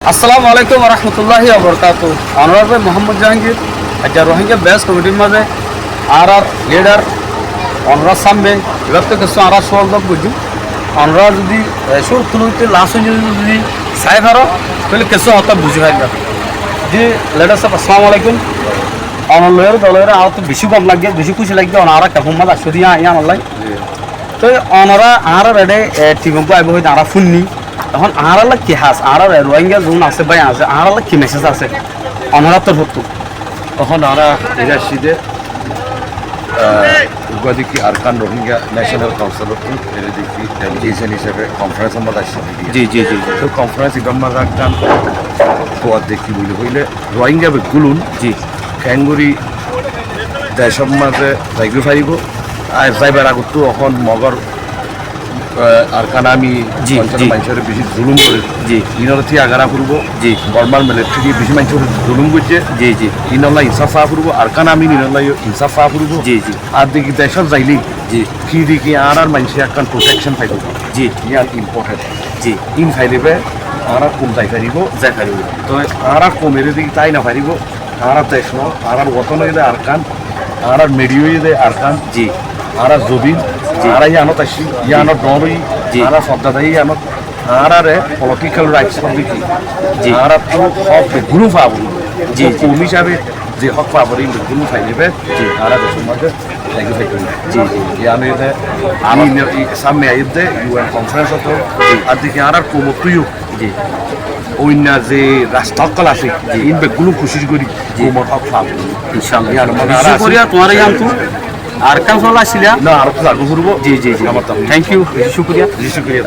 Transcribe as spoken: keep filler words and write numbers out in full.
Assalamu alaikum warahmatulláhi wabarakátuhu. Onorár bái Muhammod Jahangir, aijja Rohingya Best Committee r mazé añárar leader, onorár sámme, ibáttu kessú añára suwal zuwab goijjum. Onorá zodi, e, cúruttu lóti last foijjonto zodi sai faro, tóile kessú hotá buzí fariba. Ji, leader sáb, assalamu alaikum. Onor loiyóre dol óiyore añáttu beci gom lage, beci kúci lage, onor añára kemfor mazé aiccó de yían, yíanollá. Ji. Toi onorá añárar ede, e, team uggúa aibó hoiyé de añára fúinni. Ehón añárallá ki hás? Añárar e Rohingya zun asé, bái asé, añárallá ki message asé onorár torfóttu? Ehón añára ede aiccí de, ah, uggúa de ki Arakan Rohingya National Council ottu ede de ki delegation hísabe conference or mazé aiccí de ki. Ji, ji, ji, ji. Toi conference ibár mazé ekkán kuwat de ki buli hoile Rohingya beggún, ji, keéngorí decór mazé zaigói faribó. Ar zaibar agottú ehón Mogor, eh, Arakan Army, ji, Arkan ji, maincóre beci zulum gorer. Ji. Iínoré tíya gorá foribó. Ji. Bormar military beci maincóre zulum goijjé. Ji, ji. Iínolla insáf faa foribó. Arakan Army iínolla yó insáf faa foribó. Ji, ji. Ar de ki decót zaile, ji, ki de ki añárar maincé ekkán protection faibó. Ji. Yián important. Ji. Iín failé be añárar koum zai faribó. Zai faribó. Toi añárar koumoré de ki tái no faribó. Añárar dec no, añárar woton óiye de Arakan, añárar medi óiye de Arakan, ji, añárar zobin, ji, añára yíanot aiccí, ji, yíanor dhoón óiyi, ji, añárar foddá dái yíanot, añárare political rights hoó de ki, ji, añárattu hók beggún faa foribó. Ji, ji. Koum hísabe ze hók faa foribó, beggún failé be, ji, añára decór mazé zaigói faribó. Ji, ji. Yían óiye de, ar iín sámme aiyér de U N conference ottu, ji, ar de ki añárar koumottú yó, ji, oinno ze rasta ókkol asé, ji, iín beggún kucíc gorí, ji, koumor hók faa. Incállah. Yían, mane, beci cúkuriya tuáñra yíantu. Ar kán fela asíla? Na, ar zaga furibó. Ji, ji, ji. Thank you. Beci cúkuriya. Ji, cúkuriya.